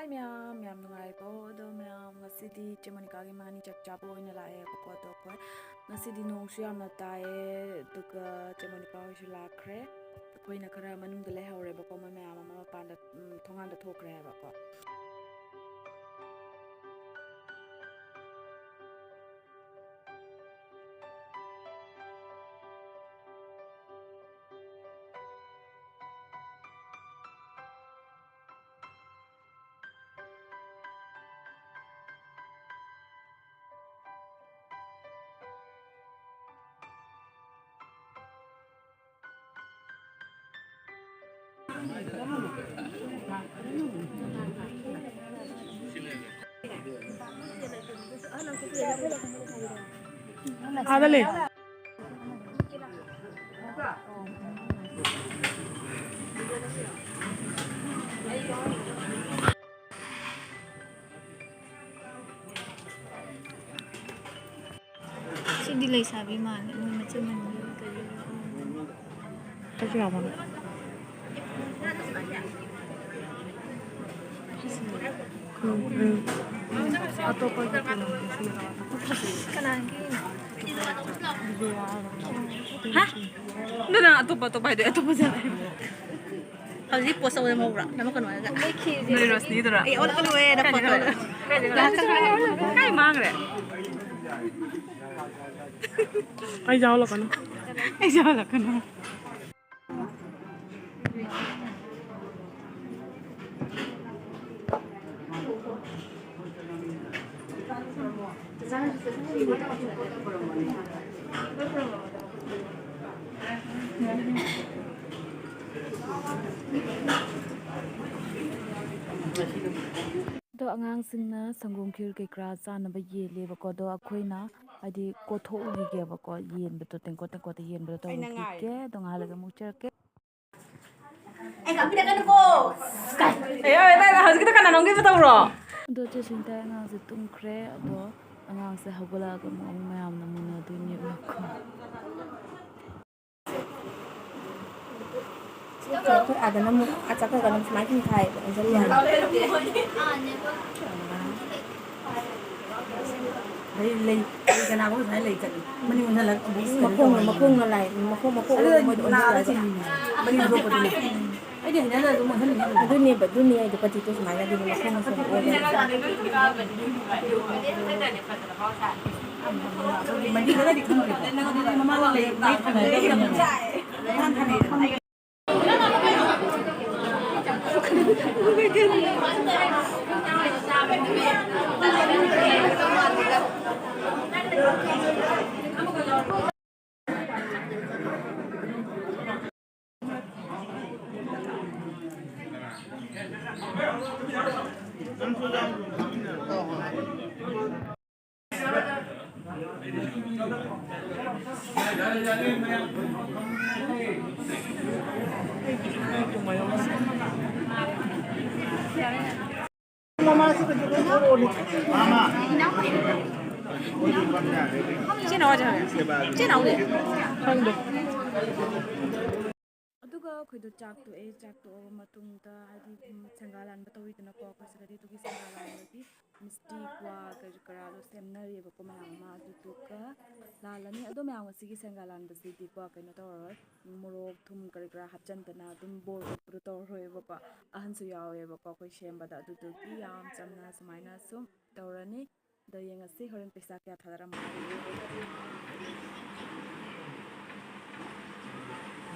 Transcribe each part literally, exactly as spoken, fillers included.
ꯍꯥꯏ ꯃꯌꯥꯝ, ꯌꯥꯝ ꯅꯨꯡꯉꯥꯏꯀꯣ꯫ ꯑꯗꯣ ꯃꯌꯥꯝ, ꯉꯁꯤꯗꯤ ꯆꯦ ꯃꯣꯅꯤꯀꯥꯒꯤ ꯃꯥꯅꯤ ꯆꯥꯛ ꯆꯥꯕ ꯑꯣꯏꯅ ꯂꯥꯛꯑꯦꯕꯀꯣ꯫ ꯑꯗꯣ ꯑꯩꯈꯣꯏ ꯉꯁꯤꯗꯤ ꯅꯣꯡꯁꯨ ꯌꯥꯝꯅ ꯇꯥꯏꯌꯦ, ꯑꯗꯨꯒ ꯆꯦ ꯃꯣꯅꯤꯀꯥ ꯍꯣꯏꯁꯨ ꯂꯥꯛꯈ꯭ꯔꯦ꯫ ꯑꯩꯈꯣꯏꯅ ꯈꯔ ꯃꯅꯨꯡꯗ ꯂꯩꯍꯧꯔꯦꯕꯀꯣ, ꯃꯣꯏ ꯃꯌꯥꯝ ꯑꯃ ꯃꯄꯥꯟꯗ, ꯎꯝ, ꯊꯣꯡꯒꯥꯟꯗ ꯊꯣꯛꯈ꯭ꯔꯦ ꯍꯥꯏꯕꯀꯣ꯫ ꯑꯥꯗ ꯂꯩ꯫ ꯁꯤꯗꯤ ꯂꯩꯁꯥꯕꯤ ꯃꯥꯜꯂꯦ, ꯃꯣꯏ ꯃꯆꯤꯟ ꯃꯅꯥꯎ ꯀꯔꯤ꯫ ꯑꯩꯁꯨ ꯌꯥꯎꯕꯅꯦ꯫ ꯎꯝ, ꯎꯝ꯫ ꯀꯅꯥꯒꯤ? ꯍꯥ? ꯑꯗꯨ ꯅꯪ ꯑꯇꯣꯞꯄ, ꯑꯇꯣꯞꯄ ꯍꯥꯏꯗꯣ ꯑꯇꯣꯞꯄ ꯖꯥꯠ ꯍꯥꯏꯕ꯫ ꯍꯧꯖꯤꯛ ꯄꯣꯁ ꯇꯧꯕꯗ ꯉꯧꯕ꯭ꯔꯥ? ꯅꯝꯃꯛꯀꯅꯨ ꯍꯥꯏꯔꯒ꯫ ꯅꯣꯏ ꯔꯣꯁꯅꯤꯗꯨꯔꯥ? ꯑꯦ, ꯑꯣꯜꯂꯛꯀꯅꯨꯍꯦ, ꯅꯪ ꯄꯣꯁ ꯇꯧꯕꯗ꯫ ꯀꯥꯏ ꯃꯥꯡꯈ꯭ꯔꯦ? ꯑꯩ ꯌꯥꯎꯍꯜꯂꯛꯀꯅꯨ꯫ ꯑꯩ ꯌꯥꯎꯍꯜꯂꯛꯀꯅꯨ꯫ ꯑꯗꯣ ꯑꯉꯥꯡꯁꯤꯡꯅ ꯁꯪꯒꯣꯝ ꯈꯤꯔ ꯀꯩꯀꯔꯥ ꯆꯥꯅꯕ ꯌꯦꯜꯂꯦꯕꯀꯣ꯫ ꯑꯗꯣ ꯑꯩꯈꯣꯏꯅ ꯍꯥꯏꯗꯤ ꯀꯣꯠꯊꯣꯛꯎꯈꯤꯒꯦꯕꯀꯣ, ꯌꯦꯟꯕꯗꯣ ꯇꯦꯡꯀꯣꯠ ꯇꯦꯡꯀꯣꯠꯇ ꯌꯦꯟꯕꯗꯣ ꯑꯩꯅ ꯉꯥꯏ꯫ ꯇꯧꯔꯨꯈꯤꯒꯦ꯫ ꯑꯗꯣ ꯉꯥꯏꯍꯥꯛ ꯂꯩꯔꯒ ꯑꯃꯨꯛ ꯆꯠꯂꯛꯀꯦ꯫ ꯑꯩ ꯉꯥꯡꯕꯤꯔꯛꯀꯅꯨꯀꯣ꯫ ꯑꯦ, ꯑꯦ, ꯑꯦ, ꯍꯧꯖꯤꯛꯀꯤꯗꯣ ꯀꯅꯥꯅꯣꯝꯒꯤꯕ ꯇꯧꯔꯣ? ꯑꯗꯣ ꯆꯦ ꯁꯨꯅꯤꯇꯥ ꯑꯉꯥꯡꯁꯦ ꯇꯨꯝꯈ꯭ꯔꯦ꯫ ꯑꯗꯣ ꯑꯉꯥꯡꯁꯦ ꯍꯧꯒꯠꯂꯛꯑꯒ ꯑꯃꯨꯛ ꯃꯌꯥꯝꯅ ꯃꯨꯟꯅꯗꯣꯏꯅꯦꯕꯀꯣ꯫ ꯑꯩꯈꯣꯏ ꯑꯥꯗꯅ ꯑꯃꯨꯛ ꯑꯥ ꯆꯠꯈ꯭ꯔꯒꯅ ꯁꯨꯃꯥꯏꯅ ꯁꯨꯝ ꯊꯥꯏꯌꯦꯕ, ꯑꯣꯟꯁꯤꯜꯂꯦ ꯍꯥꯏꯕ꯫ ꯂꯩ, ꯂꯩ, ꯂꯩ ꯀꯅꯥꯒꯨꯝꯕ ꯁꯨꯃꯥꯏꯅ ꯂꯩ ꯆꯠꯂꯤ꯫ ꯃꯅꯤꯡ ꯑꯣꯟꯁꯤꯜꯂꯒ ꯑꯃꯨꯛ ꯀꯩꯅꯣ ꯃꯈꯣꯡꯅ, ꯇꯧꯔꯅꯤ꯫ ꯃꯈꯣꯡꯅ ꯂꯥꯏ, ꯃꯈꯣꯡ, ꯃꯈꯣꯡ ꯑꯗꯨ ꯑꯣꯏꯅ ꯅꯥꯗ ꯑꯣꯟꯁꯤꯜꯂꯒ꯫ ꯆꯤꯡꯉꯤꯅꯦ꯫ ꯃꯅꯤꯡ ꯊꯣꯛꯄꯗꯨꯅ꯫ ꯑꯩꯗꯤ ꯍꯩꯅꯗꯅ ꯑꯗꯨꯝ ꯑꯣꯟꯁꯤꯜꯂꯤꯅꯦ ꯑꯗꯨꯝ꯫ ꯑꯗꯨꯅꯦꯕ, ꯑꯗꯨꯅꯦ ꯑꯩꯗꯣ ꯄꯇꯤꯗꯣ ꯁꯨꯃꯥꯏꯅ ꯑꯗꯨꯅꯦ ꯃꯈꯣꯡ ꯃꯈꯣꯡ ꯑꯣꯜꯂꯒ꯫ ꯑꯩꯈꯣꯏꯒꯤ ꯃꯅꯤꯡꯗꯒꯗꯤ ꯈꯪꯗ꯭ꯔꯦꯀꯣ꯫ ꯅꯪ ꯑꯗꯨꯗꯤ ꯃꯃꯥꯡ ꯂꯩ, ꯃꯩ ꯊꯥꯅꯔꯦ꯫ ꯃꯃꯥꯡ ꯊꯥꯅꯩ꯫ ꯆꯦ ꯅꯥꯎꯗꯤ? ꯆꯦ ꯅꯥꯎꯗꯤ? ꯈꯪꯗꯦ꯫ ꯑꯗꯨꯒ ꯑꯩꯈꯣꯏꯗꯣ ꯆꯥꯛ ꯇꯣꯛꯑꯦ꯫ ꯆꯥꯛ ꯇꯣꯛꯑꯕ ꯃꯇꯨꯡꯗ, ꯍꯥꯏꯗꯤ, ꯎꯝ, ꯁꯦꯡꯒꯥ ꯂꯥꯟꯕ ꯇꯧꯋꯤꯗꯅꯀꯣ ꯑꯩꯈꯣꯏ ꯁꯤꯗꯗꯤ꯫ ꯑꯗꯨꯒꯤ ꯁꯦꯡꯒꯥ ꯂꯥꯟꯕꯒꯤ ꯃꯤꯁꯇꯤ ꯀ꯭ꯋꯥ ꯀꯔꯤ ꯀꯔꯥꯗꯣ ꯁꯦꯝꯅꯔꯤꯑꯕꯀꯣ ꯃꯌꯥꯝ ꯑꯃ꯫ ꯑꯗꯨꯗꯨꯒ ꯂꯥꯜꯂꯅꯤ꯫ ꯑꯗꯣ ꯃꯌꯥꯝ ꯉꯁꯤꯒꯤ ꯁꯦꯡꯒꯥ ꯂꯥꯟꯕꯁꯤꯗꯤꯀꯣ ꯀꯩꯅꯣ ꯇꯧꯔꯔꯣꯏ, ꯃꯣꯔꯣꯛ ꯊꯨꯝ ꯀꯔꯤ ꯀꯔꯥ ꯍꯥꯞꯆꯟꯗꯅ ꯑꯗꯨꯝ ꯕꯣꯔ ꯑꯣꯠꯄꯗꯣ ꯇꯧꯔꯔꯣꯏꯕꯀꯣ꯫ ꯑꯍꯟꯁꯨ ꯌꯥꯎꯋꯦꯕꯀꯣ ꯑꯩꯈꯣꯏ ꯁꯦꯝꯕꯗ꯫ ꯑꯗꯨꯗꯨꯒꯤ ꯌꯥꯝ ꯆꯝꯅ ꯁꯨꯃꯥꯏꯅ ꯁꯨꯝ ꯇꯧꯔꯅꯤ꯫ ꯑꯗꯣ ꯌꯦꯡꯉꯁꯤ ꯍꯣꯔꯦꯟ ꯄꯩꯁꯥ ꯀꯌꯥ ꯊꯥꯗꯔꯝꯃꯣ꯫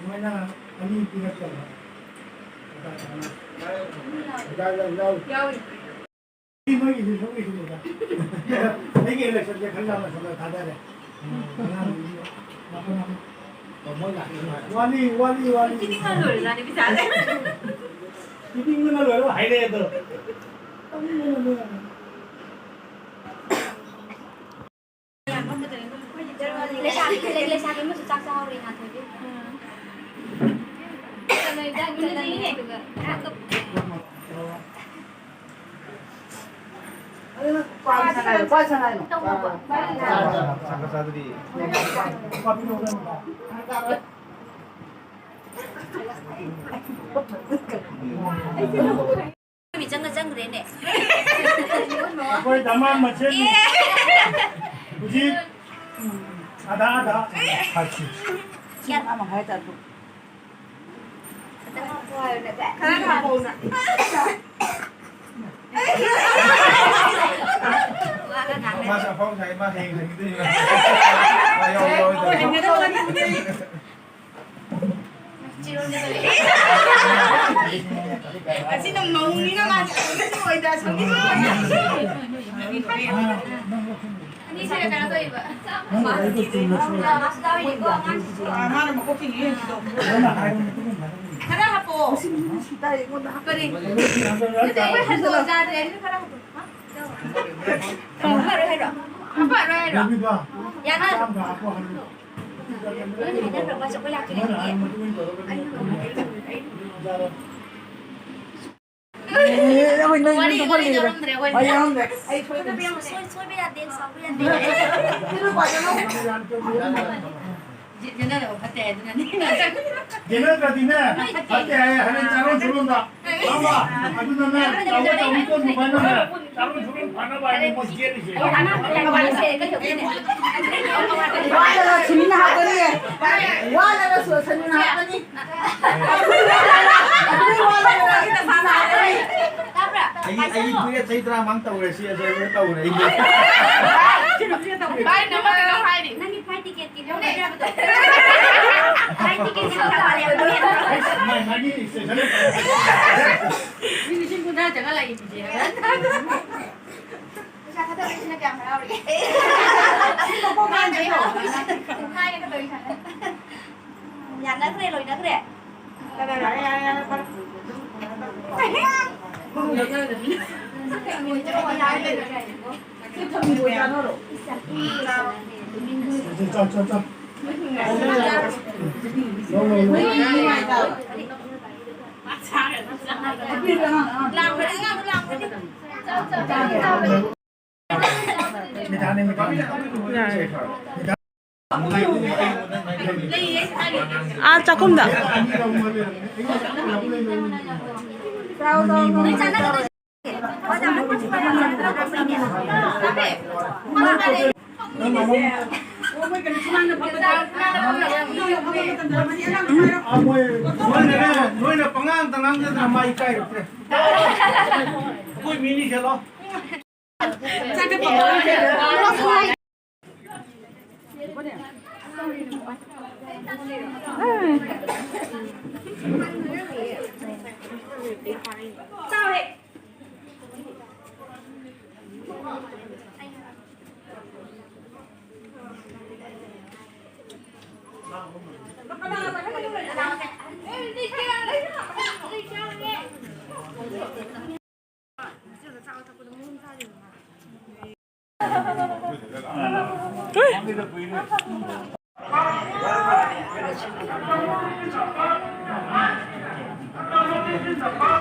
ꯃꯣꯏꯅ ꯑꯅꯤ ꯄꯤꯔꯛꯇꯕ꯫ ꯌꯥꯎꯔꯤ꯫ ꯅꯣꯏꯒꯤꯁꯨ ꯁꯣꯝꯒꯤꯁꯨꯅꯤꯗ꯫ ꯑꯩꯒꯤ election ꯁꯦ ꯈꯜꯂ ꯃꯁꯜꯂ ꯊꯥꯗꯔꯦ꯫ ꯋꯥꯂꯤ, ꯋꯥꯂꯤ, ꯋꯥꯂꯤ꯫ ꯁꯤꯗꯤ ꯈꯔ ꯂꯣꯏꯔꯖꯥꯠꯅꯤ ꯄꯩꯁꯥꯁꯦ꯫ ꯄꯤꯅꯤꯡꯕꯅ ꯂꯣꯏꯔꯦ ꯍꯥꯏꯔꯛꯑꯦ ꯑꯗꯣ꯫ ꯂꯩꯁꯥꯕꯤ, ꯂꯩꯁꯥꯕꯤ ꯑꯃꯁꯨ ꯆꯥꯛ ꯆꯥꯍꯧꯔꯦ, ꯉꯥꯟꯊꯣꯏꯕꯤ꯫ ꯆꯠꯂꯣꯏꯗ, ꯆꯠꯂꯅꯤ, ꯑꯗꯨꯒ ꯄꯥꯏ ꯁꯥꯟꯅ ꯍꯥꯏꯌꯣ, ꯄꯥꯏ ꯁꯥꯟꯅ ꯍꯥꯏꯅꯣ꯫ ꯇꯧꯅꯕ꯫ ꯆꯥꯛꯀ ꯆꯥꯗ꯭ꯔꯤ꯫ ꯃꯤꯆꯪꯒ ꯆꯪꯈ꯭ꯔꯦꯅꯦ꯫ ꯑꯩꯈꯣꯏ ꯗꯃꯥꯟ ꯃꯁꯦꯟ ꯑꯦ! ꯍꯧꯖꯤꯛ ꯑꯥꯗꯥ ꯑꯥꯗꯥ ꯍꯥꯏꯁꯤ꯫ ꯒ꯭ꯌꯥꯟ ꯑꯃ ꯍꯥꯏ ꯇꯥꯔꯦ꯫ ꯈꯔ ꯍꯥꯞꯄꯣꯅ꯫ ꯃꯥꯁꯨ ꯑꯐꯥꯎ ꯁꯥꯏ, ꯃꯥ ꯍꯌꯦꯡ ꯍꯟꯈꯤꯗꯣꯏꯅꯤ꯫ ꯃꯥ ꯌꯥꯎ-, ꯌꯥꯎꯔꯣꯏꯗꯕꯅꯤ꯫ ꯑꯁꯤꯅ ꯃꯧꯅꯤꯅ ꯃꯥꯗꯤ ꯑꯁꯣꯝꯒꯤꯁꯨ ꯑꯣꯏꯗ, ꯑꯁꯣꯝꯒꯤꯁꯨ ꯑꯣꯏꯗ꯫ ꯑꯅꯤꯁꯤꯅ ꯀꯩꯅꯣ ꯇꯧꯔꯤꯕ꯫ ꯃꯥꯁꯨ ꯌꯥꯎꯔꯤꯅꯤꯀꯣ ꯑꯉꯥꯡꯁꯤꯁꯨ꯫ ꯑꯥ, ꯃꯥꯅ ꯃꯀꯣꯛ ꯆꯤꯡꯉꯤ ꯌꯦꯡꯁꯤꯗꯣ꯫ ꯈꯔ ꯍꯥꯞꯄꯛꯑꯣ꯫ ꯀꯔꯤ? ꯅꯠꯇꯦ, ꯑꯩꯈꯣꯏ ꯍꯜꯂꯣ ꯆꯥꯗ꯭ꯔꯦ, ꯑꯗꯨ ꯈꯔ ꯍꯥꯞꯄꯛꯑꯣ꯫ ꯍꯥ? ꯍꯥꯞꯄꯛꯑꯔꯣꯏ ꯍꯥꯏꯔꯣ? ꯍꯥꯞꯄꯛꯑꯔꯣꯏ ꯍꯥꯏꯔꯣ? ꯌꯥꯅꯤ꯫ ꯅꯣꯏꯅ ꯍꯥꯏꯅꯈ꯭ꯔꯕ ꯑꯩꯈꯣꯏ ꯂꯥꯛꯇ꯭ꯔꯤꯉꯩꯗꯒꯤ꯫ ꯑꯩ ꯋꯥꯔꯤ ꯂꯣꯏ ꯌꯥꯎꯔꯝꯗ꯭ꯔꯦ ꯑꯩꯈꯣꯏ꯫ ꯋꯥꯔꯤ ꯌꯥꯎꯔꯝꯗ꯭ꯔꯦ꯫ ꯑꯩ ꯁꯣꯏꯕꯅꯤ꯫ ꯁꯣꯏ-, ꯁꯣꯏꯕ ꯌꯥꯗꯦ, ꯁꯥꯎꯕ ꯌꯥꯗꯦ꯫ ꯌꯦ-, ꯌꯦꯠꯅꯗꯕ ꯐꯠꯇꯦ ꯍꯥꯏꯗꯨꯅꯅꯦ꯫ ꯌꯦꯠꯅꯗ꯭ꯔꯗꯤꯅꯦ, ꯐꯠꯇꯦ ꯍꯥꯏꯌꯦ, ꯍꯥꯏꯅ ꯆꯥꯔꯣꯟ ꯁꯨꯔꯣꯟꯗ꯫ ꯈꯪꯕ꯭ꯔꯥ? ꯑꯗꯨꯅꯅꯦ, ꯇꯧꯕ ꯇꯧꯅꯤ ꯀꯣꯟ ꯃꯨꯛ ꯍꯥꯏꯅꯕ꯫ ꯆꯥꯔꯣꯟ ꯁꯨꯔꯣꯟ ꯐꯅꯕ ꯍꯥꯏꯅ ꯃꯣꯏ ꯆꯦꯜꯂꯤꯁꯦ꯫ ꯋꯥꯠꯂꯒ ꯁꯨꯃꯤꯅ ꯍꯥꯞꯀꯅꯤ꯫ ꯋꯥꯠꯂꯒ ꯁꯨ-, ꯁꯨꯃꯤꯅ ꯍꯥꯞꯀꯅꯤ꯫ ꯑꯗꯨꯗꯤ ꯋꯥꯠꯂꯒ ꯁꯨꯃꯤꯅ ꯍꯥꯞꯀꯅꯤ꯫ ꯑꯩ, ꯑꯩ ꯄꯨꯔꯦ ꯆꯍꯤ ꯇꯔꯥꯃꯉꯥ ꯇꯧꯔꯦ ꯁꯤ, ꯑꯗꯨ ꯑꯩ ꯇꯧꯔꯦ ꯑꯩ꯫ ꯚꯥꯏ, ꯅꯪ ꯀꯩꯅꯣ ꯍꯥꯏꯔꯤ? ꯅꯪꯒꯤ flight ticket ꯀꯤ ꯂꯧꯕ ꯌꯥꯕꯗꯣ꯫ Flight ticket ꯀꯤ ꯂꯧꯕ ꯌꯥꯕꯗꯣ꯫ ꯃꯥꯏ, ꯃꯥꯒꯤ station ꯃꯤ ꯂꯤꯁꯤꯡ ꯀꯨꯟꯊ꯭ꯔꯥ ꯆꯪꯍꯜꯂꯛꯏ꯫ ꯄꯩꯁꯥ ꯊꯥꯗꯕꯁꯤꯅ ꯀꯌꯥꯝ ꯍꯔꯥꯎꯔꯤꯒꯦ? ꯍꯥꯏꯅꯒ ꯇꯧꯔꯤ ꯁꯥꯏꯅ꯫ ꯌꯥꯅꯈ꯭ꯔꯦ, ꯂꯣꯏꯅꯈ꯭ꯔꯦ꯫ ꯌꯥꯔꯦ, ꯌꯥꯔꯦ, ꯌꯥꯔꯦ, ꯐꯔꯦ꯫ ꯆꯥꯎ, ꯆꯥꯎ, ꯆꯥꯎ꯫ ꯂꯥꯛꯈ꯭ꯔꯦ, ꯑꯉꯥꯡꯗꯣ ꯂꯥꯛꯈ꯭ꯔꯦ꯫ ꯃꯤꯊꯥꯅꯦ, ꯃꯤꯊꯥꯅꯦ꯫ ꯑꯥ, ꯆꯥꯛꯈꯨꯝꯗ꯫ ꯅꯣꯏꯅ, ꯅꯣꯏꯅ ꯄꯉꯥꯡꯗ ꯉꯥꯡꯖꯗꯅ ꯃꯥ ꯏꯀꯥꯏꯔꯛꯇ꯭ꯔꯦ꯫ ꯑꯩꯈꯣꯏ ꯃꯤꯅꯤ ꯆꯠꯂꯣ꯫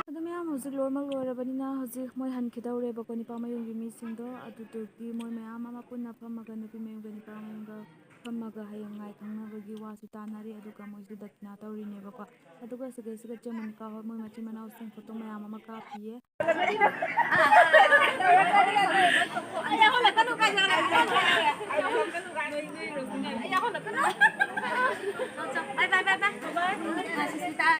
ꯑꯗꯨ ꯃꯌꯥꯝ ꯍꯧꯖꯤꯛ ꯂꯣꯏꯅꯃꯛ ꯂꯣꯏꯔꯕꯅꯤꯅ, ꯍꯧꯖꯤꯛ ꯃꯣꯏ ꯍꯟꯈꯤꯗꯧꯔꯦꯕꯀꯣ, ꯅꯤꯄꯥ ꯃꯌꯨꯝꯒꯤ ꯃꯤꯁꯤꯡꯗꯣ꯫ ꯑꯗꯨꯗꯨꯒꯤ ꯃꯣꯏ ꯃꯌꯥꯝ ꯑꯃ ꯄꯨꯟꯅ ꯐꯝꯃꯒ, ꯅꯨꯄꯤ ꯃꯌꯨꯝꯒ ꯅꯤꯄꯥ ꯃꯌꯨꯝꯒ ꯐꯝꯃꯒ ꯍꯌꯦꯡ ꯉꯥꯏ ꯈꯪꯅꯕꯒꯤ ꯋꯥꯁꯨ ꯇꯥꯟꯅꯔꯤ꯫ ꯑꯗꯨꯒ ꯃꯣꯏꯁꯨ ꯗꯈꯤꯅꯥ ꯇꯧꯔꯤꯅꯦꯕꯀꯣ꯫ ꯑꯗꯨꯒ ꯁꯤꯒꯩꯁꯤꯒ ꯆꯦ ꯃꯣꯅꯤꯀꯥ ꯍꯣꯏ ꯃꯣꯏ ꯃꯆꯤꯟ ꯃꯅꯥꯎꯁꯤꯡ ꯐꯣꯇꯣ ꯃꯌꯥꯝ ꯑꯃ ꯀꯥꯞꯄꯤꯌꯦ꯫